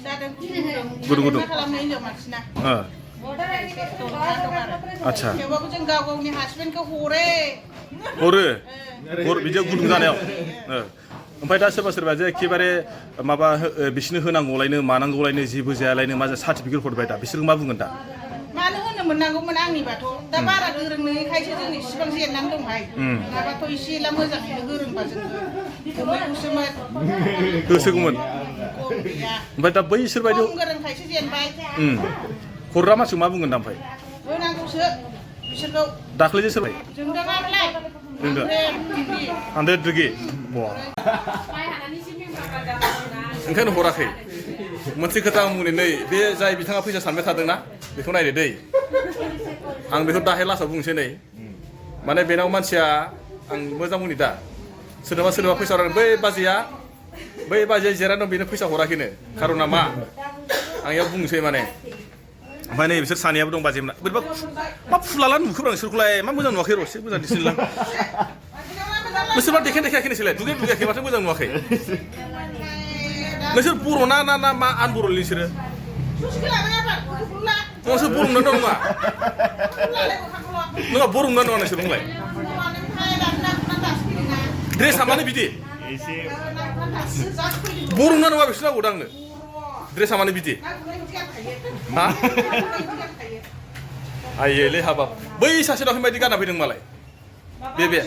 गुदुं गुदुं खालामनाय हिनजाव मानसिना आच्छा थेवबाबो जों गाव गावनि हासबेन्डखौ हरो बिदियाव गुदुं जानायाव ओमफ्राय दा सोरबा सोरबा जे एखेबारे माबा बिसोरनो होनांगौलायनो मानांगौलायनो जेबो जायालायनो मा सार्टिफिकेट हरबाय दा बिसोर मा बुंगोन दा मानो होनो मोननांगौमोन आंनिबाथ' दा बारा गोरों नङैखायसो जों इसिबां जेननानै दंहाय नङाबाथ' एसे एला मोजाङैनो गोरोंबा जोङो होसोगौमोन ओमफ्राय दा बैसोर बायदि गोरोंखायसो जेनबाय हरग्रा मानसिखौ मा बुंगोन दा ओमफ्राय होनांगौसो बिसोरखौ दाख्लैसो सोरबाय जोंदोंआलाय हानद्रेड डिग्री ओंखायनो हराखै मोनसे खोथा आं बुंनो नै बे जाय बिथाङा फैसा सानबाय थादोंना बेखौ नायदो दै आं बेखौ दाहाय लासाव बुंसै नै माने बेनाव मानसिया आं मोजां बुंनि दा सोरनोबा फैसा हरनानै बै बाजिया जिरायना दं बेनो फैसा हराखैनो खारना मा आं इयाव बुंसै माने ओमफ्राय नै बिसोर सानैयाबो दं बाजिमोना बोरैबा मा फुलाला नुखोब्रा नोंसोरखौलाय मा मोजां नुवाखै र' एसे मोजां दिसिनलां नोंसोर मा देखायाखै नोंसोरलाय दुगैयाखै माथो मोजां नुवाखै नोंसोर बर' ना मा आन बर' नोंसोरो नोंसोर बर' नङा बर' नङा नोंसोर बुंलाय ड्रेसा मानो बिदि बर' नङा बिसोर नांगौ दा आंनो ड्रेसा मानो बिदि हा आइलै हाबाब बै सासे दावखिन बायदि गानना फैदों मालाय बे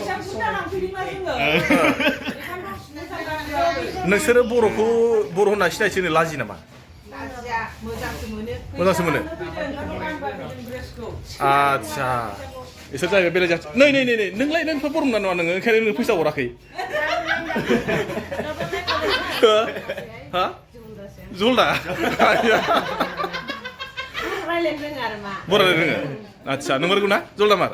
नोंसोरो बर' होनना सिनायथि होनो लाजि नामा मोजांसो मोनो आच्छा इसोर जाहैबाय बेलेग जाथि नै नोंलाय नोंथ' बर' नङा नोङो ओंखायनो नों फैसा हराखै हा जलदा बरायनो रोङो आच्छा नंगौ ना जलदामार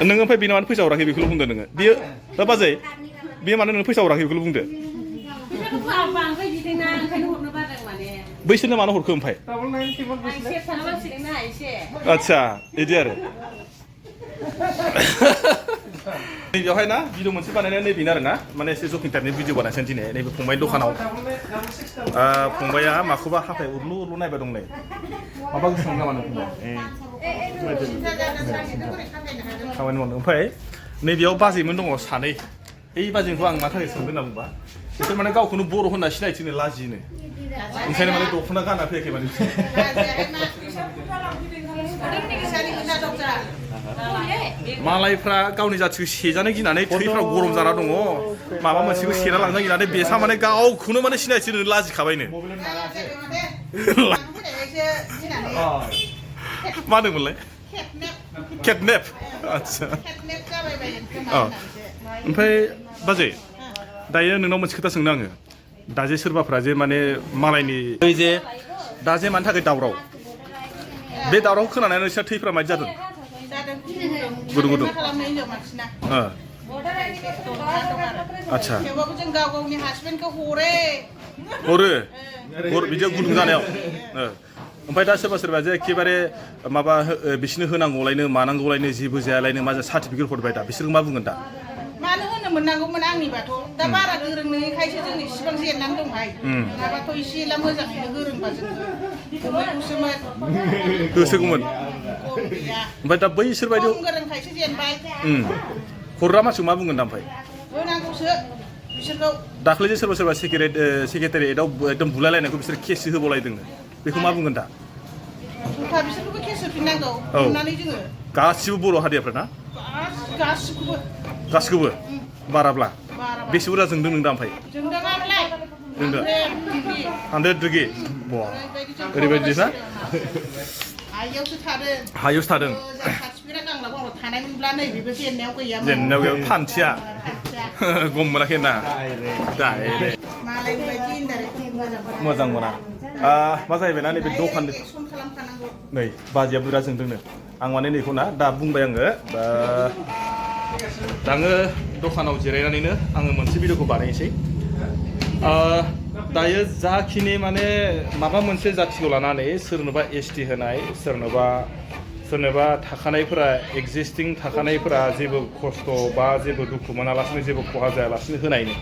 नोङो ओमफ्राय बेनो मानो फैसा हराखै बेखौल' बुंदो नोङो बियो दा बाजै बेयो मानो नों फैसा हराखै बेखौल' बुंदो बैसोरनो मानो हरखो ओमफ्राय आच्छा बिदि आरो बेवहाय ना भिडिअ मोनसे बानायनाया नैबेनो आरो ना माने एसे जकिं टाइपनि भिडिअ बानायसै दिनै नैबे फंबायनि दखानाव फंबाया माखौबा हाथाय उरलु नायबाय दं नै माबा गोसोखां नामा नों खामानि मावनो ओमफ्राय नैबेयाव बाजैमोन दङ सानै ओइ बाजैखौ आं मा थाखाय सोंदों होनना बुंबा बिसोर माने गावखौनो बर' होनना सिनायथिनो लाजिनो ओंखायनो माने दख'ना गानना फैयाखै माने मालायफ्रा गावनि जाथिखौ सेजानो गिनानै थैफ्रा गरम जाना दङ माबा मोनसेखौ सेना लांनो गिनानै बेसा माने गावखौनो माने सिनायथिनो लाजिखाबायनो मा होनोमोनलाय केटनेप आच्छा ओमफ्राय बाजै दायो नोंनाव मोनसे खोथा सोंनो आङो दा जे सोरबाफ्रा जे माने मालायनि जे दा जे मानि थाखाय दावराव बे दावरावखौ खोनानानै नोंसिना थैफ्रा मायदि जादों गुदुं खालामनाय हिनजाव मानसिना आच्छा थेवबाबो जों गाव गावनि हासबेन्डखौ हरो बिदियाव गुदुं जानायाव ओमफ्राय दा सोरबा जे एखेबारे माबा बिसोरनो होनांगौलायनो मानांगौलायनो जेबो जायालायनो मा सार्टिफिकेट हरबाय दा बिसोर मा बुंगोन दा मानो होनो मोननांगौमोन आंनिबाथ' दा बारा गोरों नङैखायसो जों इसिबां जेननानै दंहाय नङाबाथ' एसे एला मोजाङैनो गोरोंबा जोङो होसोगौमोन ओमफ्राय दा बैसोर बायदि गोरोंखायसो जेनबाय हरग्रा मानसिखौ मा बुंगोन दा ओमफ्राय होनांगौसो बिसोरखौ दाख्लैसो सोरबा सेक्रेटारियेटआव एकदम बुलायलायनायखौ बिसोर केससो होबावलायदोंनो बेखौ मा बुंगोन दा बिसोरखौबो केस होफिननांगौ होननानै जोङो गासिबो बर' हारियाफ्रा ना गासिखौबो बाराब्ला बेसे बुरजा जोंदों नों दा ओमफ्राय जोंदों हानद्रेड डिग्री ओरैबायदि ना हायावसो थादों जेननायाव गैया फानथिया गम मोनाखै ना मोजां मोना मा जाहैबाय ना नैबे दखान नै बाजिया बुरजा जोंदोंनो आं माने नैखौ ना दा बुंबाय आङो दखानाव जिरायनानैनो आङो मोनसे भिडिअखौ बानायनोसै दायो जाखिनि माने माबा मोनसे जाथिखौ लानानै सोरनोबा एसटि होनाय सोरनोबा थाखानायफोरा एक्जिस्टिं थाखानायफोरा जेबो खस्थ' बा जेबो दुखु मोनालासिनो जेबो खहा जायालासिनो होनायनि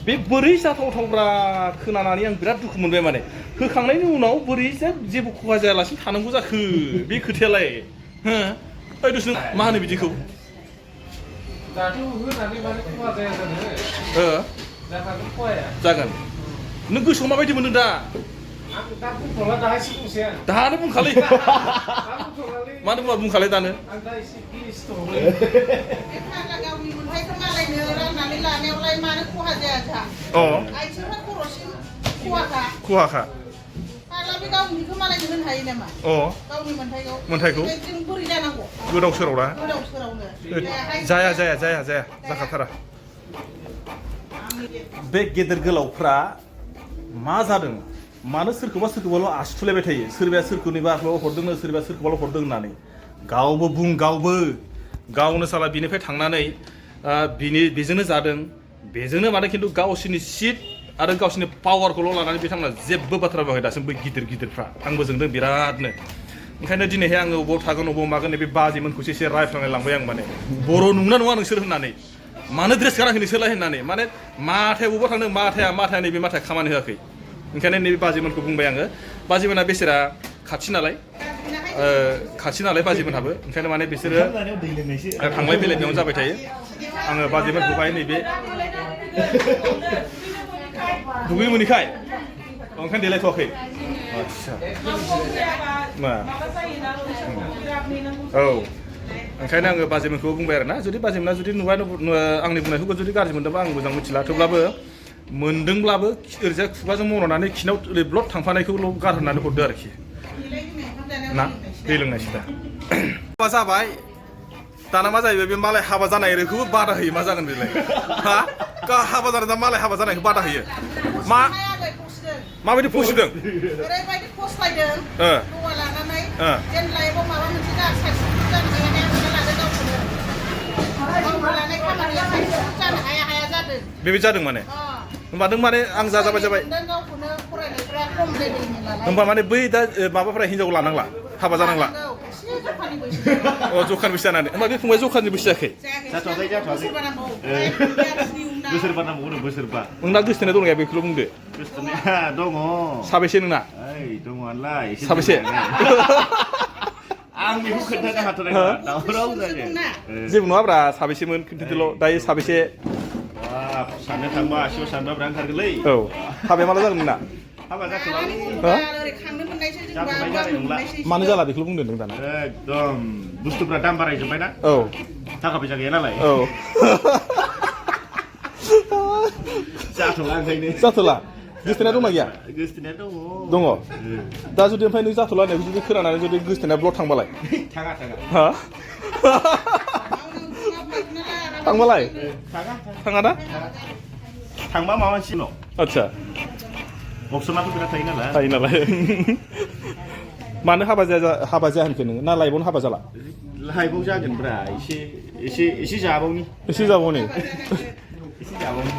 बे बोरै जाथावथावब्रा खोनानानै आं बिराद दुखु मोनबाय माने होखांनायनि उनाव बोरै जेबो खहा जायालासिनो थानांगौ जाखो बे खोथायालाय हो ओइ दुसु मा होनो बिदिखौ दाथ' होनानै माने खहा जाया जानो जाखागोन खहाया जागोन नों गोसोआव माबायदि मोनदों दा आं दा बुंथ'ला दाहायसो बुंसै आं दानो बुंखालै दा बुंथ'लालै मानो बुङा बुंखालै दानो आं दा एसे गिलिस दङ गावनि मोनथायखौ मालायनो राननानै लानायावलाय मानो खहा जाया जा अ आइथिंफ्रा खर'सिम खहाखा खहाखा हाला बे गावनिखौ मालायनो होनो हायो नामा अ गावनि मोनथायखौ जों बोरै जानांगौ गोदाव सोरावना गोदाव सोरावनो जाया जाखाथारा बे गेदेर गोलावफ्रा मा जादों मानो सोरखौबाल' आसि थुलायबाय थायो सोरबाया सोरखौनिबा हरदोंनो सोरबाया सोरखौबाल' हरदों होननानै गावनो साला बिनिफ्राय थांनानै बेजोंनो जादों बेजोंनो माने खिन्थु गावसोरनि सिट आरो गावसोरनि पावारखौल' लानानै बिथांमोना जेबो बाथ्रा बुङाखै दासिमबो गिदिरफ्रा आंबो जोंदों बिरादनो ओंखायनो दिनैहाय आङो अबाव थागोन अबाव मागोन बे बाजैमोनखौसो एसे रायफ्लांनाय लांबाय आं माने बर' नंना नङा नोंसोर होननानै मानो ड्रेस गानाखै नोंसोरलाय होननानै माने माथाया बबाव थांदों माथाया नैबे माथाया खामानि होआखै ओंखायनो नैबे बाजैमोनखौ बुंबाय आङो बाजैमोना बेसेरा खाथि नालाय बाजैमोनहाबो ओंखायनो माने बिसोरो थांलाय फैलाय बेयावनो जाबाय थायो आङो बाजैमोनखौहाय नैबे दुगै मोनिखाय ओंखायनो देलायथ'वाखै आदसा मा औ ओंखायनो आङो बाजैमोनखौ बुंबाय आरोना जुदि बाजैमोना जुदि आंनि बुंनायखौ जुदि गाज्रि मोनदोंबा आं मोजां मिथिला थेवब्लाबो मोनदोंब्लाबो ओरैजाय खुगाजों मन'नानै खिनाव ओरै ब्लड थांफानायखौल' गारहरनानै हरदो आरोखि ना दै लोंनायसो दा हाबा जाबाय दाना मा जाहैबाय बे मालाय हाबा जानाय ओरैखौबो बादा होयो मा जागोन बेलाय हा हाबा जानाय दा मालाय हाबा जानायखौ बादा होयो माबायदि फसिदों ओरैबायदि फस्लायदों हौवा लानानै जेन लाइफआव माबा मोनसे साक्सेसफुल जानो हाया जानो हाया जादों बेबायदि जादों माने होमबा नों माने आं जाजाबाय जाबाय होमबा माने बै दा माबाफोरा हिनजाव लानांला हाबा जानांला अ जखानि बैसो जानानै होमबा बे फंबाय जखानि बैसो जायाखै बोसोरबा नांबावगौ बोसोरबा नोंना गोसथोनाय दं गैया बेखौल' बुंदो गोसथोनाया दङ साबेसे नोंना दङआलाय साबेसे आं बेखौ खोन्थानो हाथाराखै दावराव जायो जेबो नङाब्रा साबेसेमोन खोन्थादोल' दायो साबेसे साननो थांबा आसियाव सानबा बिराद ओंखारगोनलै औ हाबाया माला जागोन नोंना हाबा जाथ'लालै मानो जाला बेखौल' बुंदों नों दाना एकदम बुस्थुफ्रा दाम बारायजोब्बाय ना औ थाखा फैसा गैया नालाय औ जाथ'ला ओंखायनो जाथ'ला गोसथोनाया दंना गैया गोसथोनाया दङ दा जुदि ओमफ्राय नों जाथ'ला होननायखौ जुदि खोनानानै जुदि गोसथोनाया ब्लड थांबालाय थाङा हा थांबालाय थाङा ना थांबा माबा मोनसे न' आदसा अपसनाथ' बिराद थायो नालाय मानो हाबा जाया होनखो नोङो ना लाइफआवनो हाबा जाला लाइफआव जागोनब्रा एसे जाबावनि एसे जाबावनि एसे जाबावनि